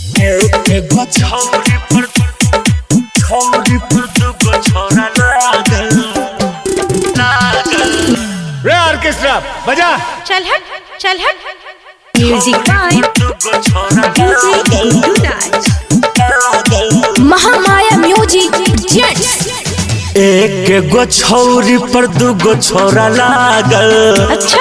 एगो छौरी पर, छौरी पर दुगो छोरा लागल लागल। रे ऑर्केस्ट्रा बजा। चल हट, चल हट। म्यूजिक बाय दुगो छोरा डीजे गुड्डू राज। लागल। Mahamaya music jets. एक गो छौरी पर दुगो छोरा लागल। अच्छा।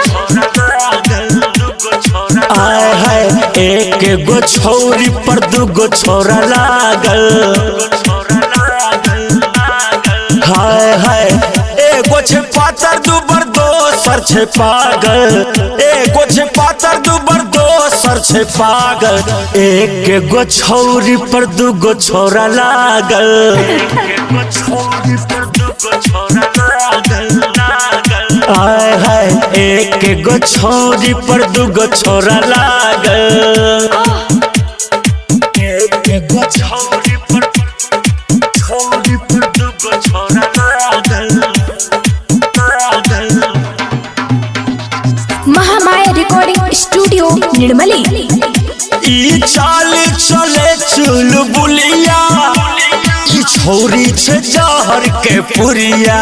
आय हाय, एक गो छौरी पर दुगो छोरा लागल। हाय हाय, एगो छे पातर दुबर दोसर छे पागल। एगो छे पातर दुबर दोसर छे पागल। एक गो छौरी पर दुगो छोरा लागल। आय हाय, एक गो छौरी पर दुगो छोरा लागल। एक गो छौरी पर, छौरी पर दुगो छोरा लागल लागल। Mahamaya recording studio Nirmali. ई चाल चले चुल बुलिया, ई छौरी छे जहर के पुरिया।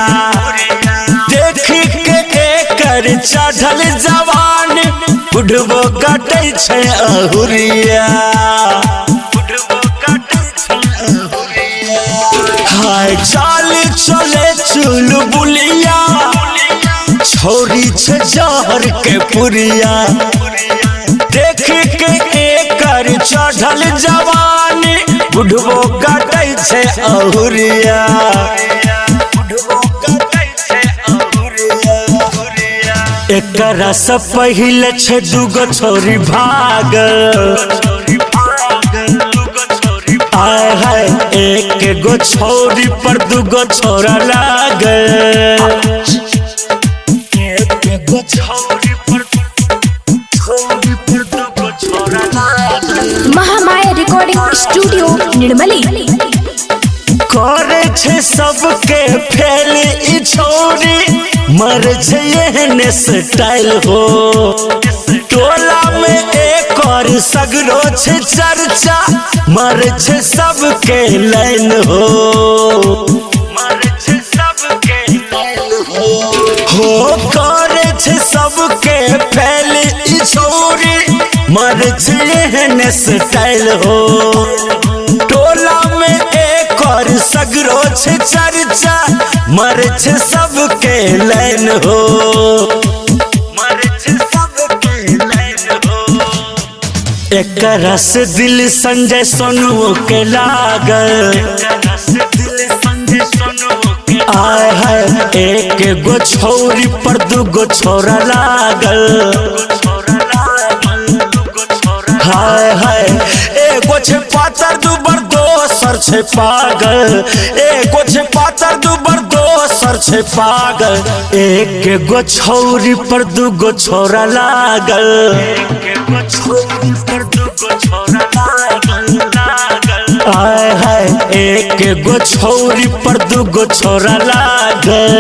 देख के एकर चढ़ल जवान, बुढ़बो कटै छै अहुरिया। हाय, चाल चले चुल बुलिया, छौरी छे जहर के पुरिया। देख के एकर चढ़ल जवान, बुढ़बो कटै छै अहुरिया। एकरा से पहिले छै दुगो छौरी भागल। आय हाय, एक गो छौरी पर दुगो छोरा लागल। एक गो छौरी पर, छौरी पर दुगो छोरा लागल। Mahamaya recording studio Nirmali. करे छे सबके फेल ई छौरी, मर छे एहन स्टाइल हो। टोला में एक और सगरो छे चर्चा, मर छे सबके लाइन हो। मर छे सबके लाइन हो। करे छे सबके फेल ई छौरी, मर छे एहन स्टाइल हो। टोला में एक और सगरो छे चर्चा, मर छे सबके लाइन हो। मर छे सबके लाइन हो। एकरा से दिल संजय सोनू के लागल। आय हाय, एक गो छौरी पर दुगो छोरा लागल। हाय हाय, एगो छे पातर दुबर दोसर छे पागल। एगो छे पातर दुबर दोसर छे पागल। एक गो छौरी पर दुगो छोरा लागल। आय हाय, एक गो छौरी पर दुगो छोरा लागल।